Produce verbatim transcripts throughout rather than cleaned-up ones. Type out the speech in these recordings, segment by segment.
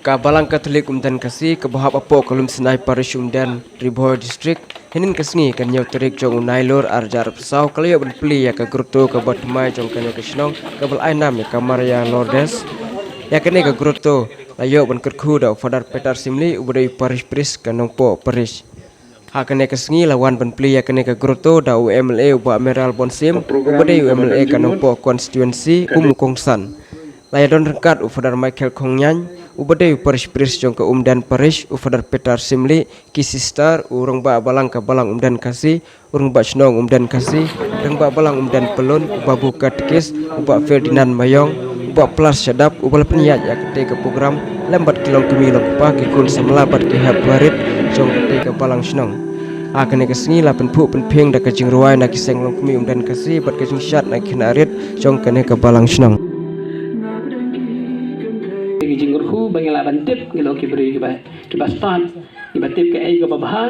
Ka Balang Katholik Umden Khasi kaba hap hapoh ka Lumsnai Parish Umden, Ri Bhoi District, hynnin ka sngi ka hynñiew tarik jong u Nailur arhajar arphew saw ka la ïoh ban plie ïa ka grotto kaba thymmai jong kane ka shnong kaba la ai nam ïa ka Maria Lourdes. Ïa kane ka grotto la ïoh ban kyrkhu da u Father Peter Syiemlieh uba dei u Parish Priest ka Nongpoh Parish. Ha kane ka sngi la wan ban plie ïa kane ka grotto da u M L A u Bah Mayralborn Syiem uba dei u M L A ka Nongpoh Constituency kum u kongsan. La ïadon ryngkat u Father Michael Khongniang uba dei u Parish Priest jong ka Umden Parish, u Father Peter Syiemlieh, ki sister, u Rangbah Balang ka Balang Umden Khasi, u Rangbah Shnong Umden Khasi, Rangbah Balang Umden Pyllun, u Babu Katekis, u Bah Ferdinand Maiong, u Bah Plas Shadap uba la pynïaid ïa katei ka program lem bad ki longkmie longkpa, ki khun samla bad ki hep barit jong katei ka balang shnong. Ha kane ka sngi la pynphuh pynphieng da ka jingrwai na ki seng longkmie Umden Khasi bad ka jingshad na ki khynnah rit jong kane ka balang shnong. Ki jingkyrkhu ba ngi lah ban tip, ngi long ki briew kiba, kiba stad, kiba tip kaei kaba bha,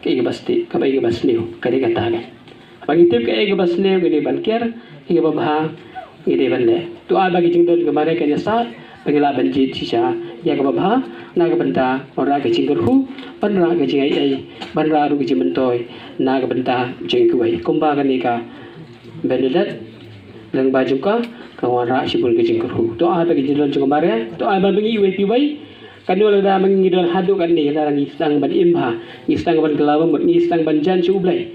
kaei kaba sniew, kaei kaba sniew, ka dei kata kan. Ba ngi tip kaei kaba sniew ngi dei ban ker, kaei kaba bha ngi dei ban leh. To ai ba ki jingdon ka mareh kan ïasah ba ngi lah ban jied shisha ïa kaba bha na ka bynta ban rah ka jingkyrkhu, ban rah ka jingaiei, ban rah ruh ka jingmyntoi na ka bynta jong kiwei. Kumba kane ka Bernadette, lyngba jong ka, ka wanrah shibun ka jingkyrkhu. To ai ba ki jingdon jong ka mareh, to ai ba ngi iwei pa iwei, katno lada ma ngi don haduh katne, lada ngi sdang ban im bha, ngi sdang ban kylla ba mut, ngi sdang ban jan sha U Blei.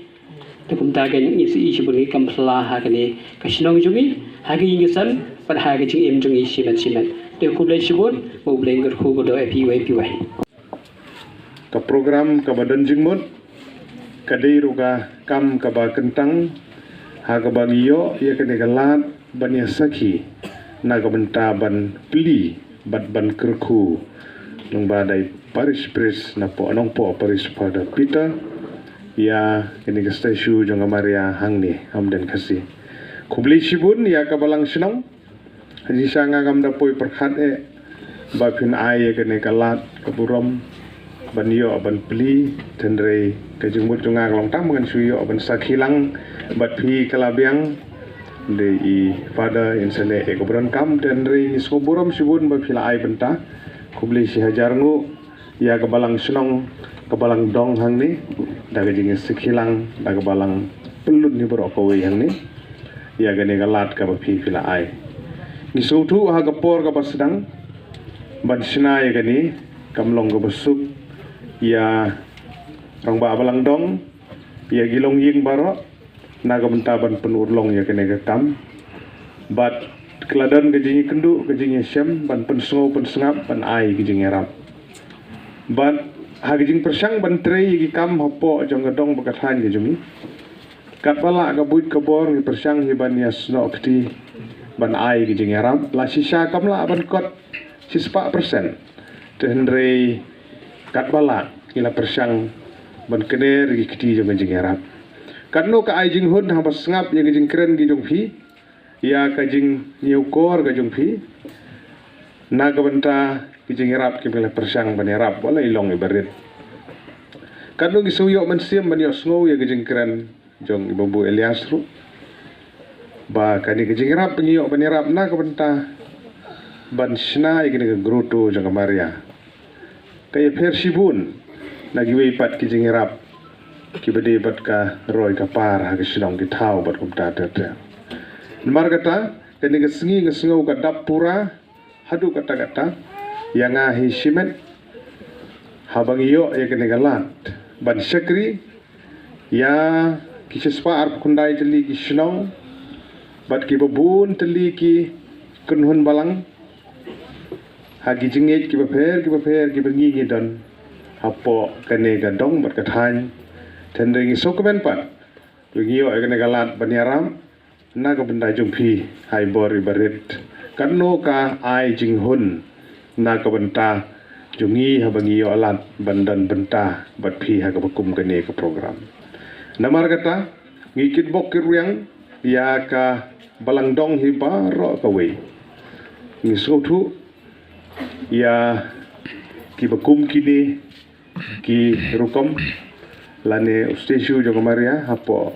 Te kumta kein ngi sa ïohi shibun ngi kam phylla ha kane ka shnong jong ngi, ha ka ïing ka sem bad ha ka jingim jong ngi shimet shimet. Te khublei shibun, ba U Blei un kyrkhu kyrdoh ïa phi iwei pa iwei. Ka program kaba don jingmut ka dei ruh ka kam kaba kyntang ha kaba ngi ïoh ïa kane ka lad ban ïa sakhi na ka bynta ban plie bad ban kyrkhu lyngba da i Parish Priest na poh Nongpoh Parish, Father Peter, ïa kane ka statue jong ka Maria hangne ha Umden Khasi. Khublei shibun ïa ka balang shnong. Shisha nga ngam da poi pyrkhat eh ba phin ai ïa kane ka lad ka burom ban ïoh ban plie, hynrei ka jingmut jong nga ka long tang ba ngan shu ïoh ban sakhi lang bad phi ka la biang. Dei i Father in sa leh ïa ka burom kam, hynrei ngi sngewburom shibun ba phi la ai bynta. Khublei shihajar nguh ïa ka balang shnong, ka balang dong hangne, da ka jingïasakhi lang da ka balang Pyllun hi baroh kawei hangne ïa kane ka lad kaba phi phi la ai. Ngi sngewthuh ha ka por kaba sdang ban shna ïa kane kam long kaba suk ïa rangbah balang dong, ïa ki longïing baroh na ka bynta ban pynurlong ïa kane ka kam. Bad ka la don ka jingïakynduh ka jingïashem ban pynsngew pynsngap ban ai ka jingïarap. Bad ha ka jingpyrshang ban trei ïa ki kam hapoh jong ka dong bad ka thaiñ ka jong ngi, katba lah ka buit ka bor ngi pyrshang hi ban ïasnoh kti ban ai ka jingïarap. La shisha kam lah ban kot shispah persen, te hynrei katba lah ngi la pyrshang ban kner ki kti jong ka jingïarap. Katno ka ai jinghun haba sngap ïa ka jingkren ki jong phi, ïa ka jingñiewkor ka jong phi na ka bynta ki jingïarap kiba ngi la pyrshang ban ïarap, wat la i long iba rit. Katno ngi shu ïoh mynsiem ban ïohsngew ïa ka jingkren jong i Babu Elias ruh, ba kane ka jingïarap ba ngi ïoh ban ïarap na ka bynta ban shna ïa kane ka grotto jong ka Maria ka ïapher shibun na kiwei pat ki jingïarap kiba dei bad ka roi ka par ha ka shnong, ki thaw bad kumta ter ter. Namar kata, kane ka sngi nga sngew ka dap pura haduh katta katta ïa nga hi shimet haba ngi ïoh ïa kane ka lad ban shakri ïa ki shispah arphew khyndai tylli ki shnong bad kiba bun tylli ki kynhun balang ha ki jingngeit kiba pher kiba pher kiba ngi ngi don hapoh kane ka dong bad ka thaiñ. Te hynrei ngi sngewkmen pat ba ngi ïoh ïa kane ka lad ban ïarap na ka bynta jong phi ha i bor iba rit. Katno ka ai jinghun na ka bynta jong ngi haba ngi ïoh lad ban don bynta bad phi ha kaba kum kane ka program. Namar kata, ngi kitbok kitrwiang ïa ka balang dong hi baroh kawei. Ngi sngewthuh ïa kiba kum kine ki rukom, lane u statue jong ka Maria hapoh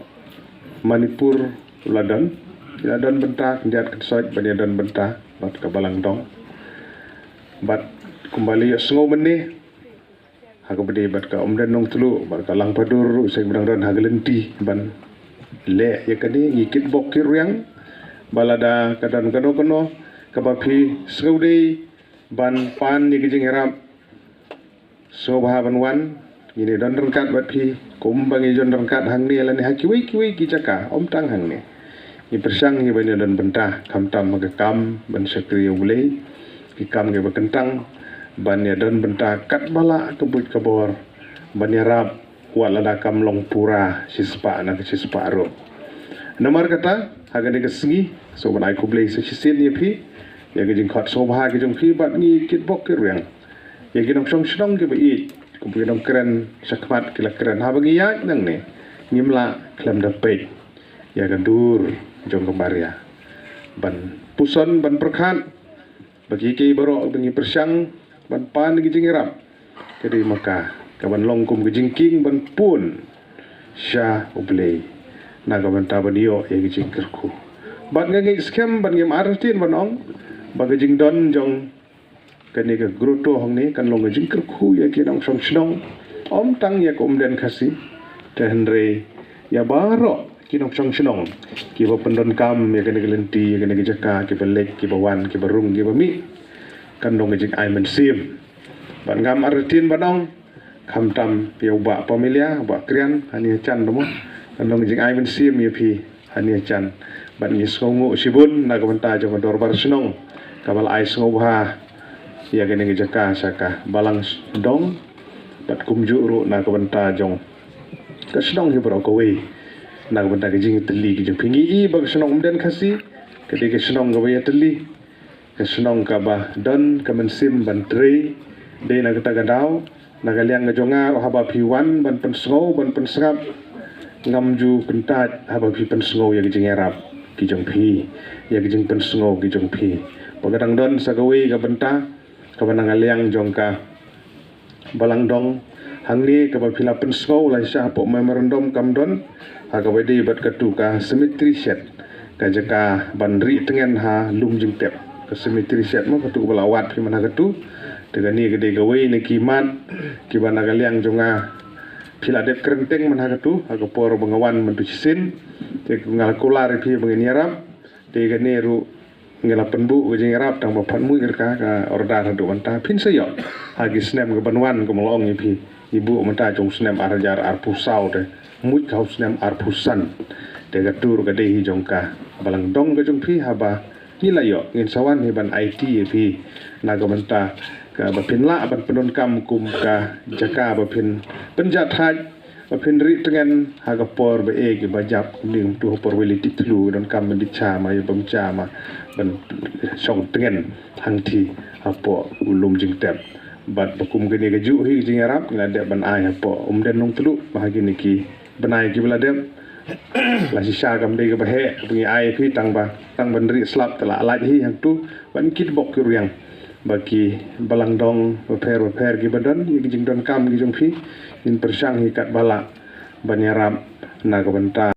Manipur u la don, u la don bynta khyndiat khynsoit ban ïa don bynta bad ka balang dong. Bad Kumba la ïohsngew mynne ha kaba dei bad ka Umden Nongtluh bad ka Langpadur ruh, sa ki ba dang don ha ka lynti ban leh ïa kane, ngi kitbok kitrwiang ba lada ka don kano kano kaba phi sngewdei ban pan ïa ka jingïarap, sngewbha ban wan. Ngin ïa don ryngkat bad phi kumba ngi don ryngkat hangne lane ha kiwei kiwei ki jaka, ym tang hangne. Ngi pyrshang hi ban ïa don bynta khamtam ha ka kam ban shakri ïa U Blei, ki kam kiba kyntang, ban ïa don bynta katba lah ka buit ka bor ban ïarap, wat lada kam long pura shispah na ka shispah ruh. Namar kata ha kane ka sngi, sngewbha ban ai khublei sa shisien ïa phi ïa ka jingkhot sngewbha ka jong phi bad ngi kitbok kitrwiang ïa ki nongshong shnong kiba ïeit, kumba ki nongkren shakhmat ki la kren, haba ngi ïaid nangne ngim lah khlem da peit ïa ka dur jong ka Maria ban puson, ban pyrkhat ba kiei kiei baroh ba ngi pyrshang ban pan ïa ka jingïarap, ka dei ma ka kaban long kum ka jingkieng ban pun sha U Blei na ka bynta ban ïoh ïa ka jingkyrkhu. Bad nga ngeit skhem bad ngim artatien ban ong ba ka jingdon jong kane ka grotto hangne kan long ka jingkyrkhu ïa ki nongshong shnong, ym tang ïa ka Umden Khasi, te hynrei ïa baroh ki nongshong shnong kiba pyndonkam ïa kane ka lynti, ïa kane ka jaka, kiba leit kiba wan, kiba rung kiba mih. Kan long ka jingai mynsiem. Bad ngam artatien ban ong, khamtam ïa u Bah Pamilia, u Bah Krian, hangne ha jan, mo, kan long ka jingai mynsiem ïa phi hangne ha jan. Bad ngi sngewnguh shibun na ka bynta jong ka dorbar shnong kaba la ai sngewbha ïa kane ka jaka sha ka balang dong, bad kumjuh ruh na ka bynta jong ka shnong hi baroh kawei, na ka bynta ka jingïatylli ka jong phi. Ngi i ba ka shnong Umden Khasi ka dei ka shnong kaba ïatylli, ka shnong kaba don ka mynsiem ban trei. Dei na kata ka daw, na ka liang ka jong nga ruh, haba phi wan ban pynsngew, ban pynsngap, ngam ju kyntait haba phi pynsngew ïa ka jingïarap ki jong phi, ïa ka jingpynsngew ki jong phi. Ba ka dang don sa kawei ka bynta kaba na ka liang jong ka balang dong hangne kaba phi la pynsngew, la shisha hapoh memorandum kam don, ha kaba dei bad katu ka cemetery shed, ka jaka ban rieh tngen ha Lumjingtep. Ka cemetery shed, mo, katu kaba la wad phi man ha katu. Te kane ka dei kawei na ki mat kiba na ka liang jong nga phi la dep kren teng man ha katu, ha ka por ba nga wan mynta shisien. Te nga la kular ïa phi ba ngin ïarap. Te kane ruh ngi la pynbuh ka jingïarap tang ba phan mut ka, ka order haduh mynta, phin sa ïoh ha ki snem kiban wan, kumba la ong ïa phi. Ngi buh mynta jong snem ar hajar arphew saw, te mut ka ha u snem arphew san. Te katu ruh ka dei hi jong ka balang dong ka jong phi, haba ngi la ïoh, ngin sa wan hi ban aiti ïa phi na ka bynta kaba phin lah ban pyndonkam kum ka jaka ba phin pynjahthait, ba phin rieh tngen ha ka por ba eh kiba jap, kumne kumtu ha por ba leit tip thlu, donkam ban dih cha ma ïa bam cha ma ban shong tngen hangthie hapoh u Lumjingtep. Bad ba kum kane kajuh hi ka jingïarap ngi la dep ban ai hapoh Umden Nongtluh, ba ha kine ki bnai kiba la dep, la shisha kam dei kaba heh kaba ngi ai phi, tang ba, tang ban rieh slap te la lait hi hangtu. Ban kitbok kitrwiang ba ki balang dong bapher bapher kiba don ïa ki jingdonkam ki jong phi, ngin pyrshang hi katba lah ban ïarap na ka bynta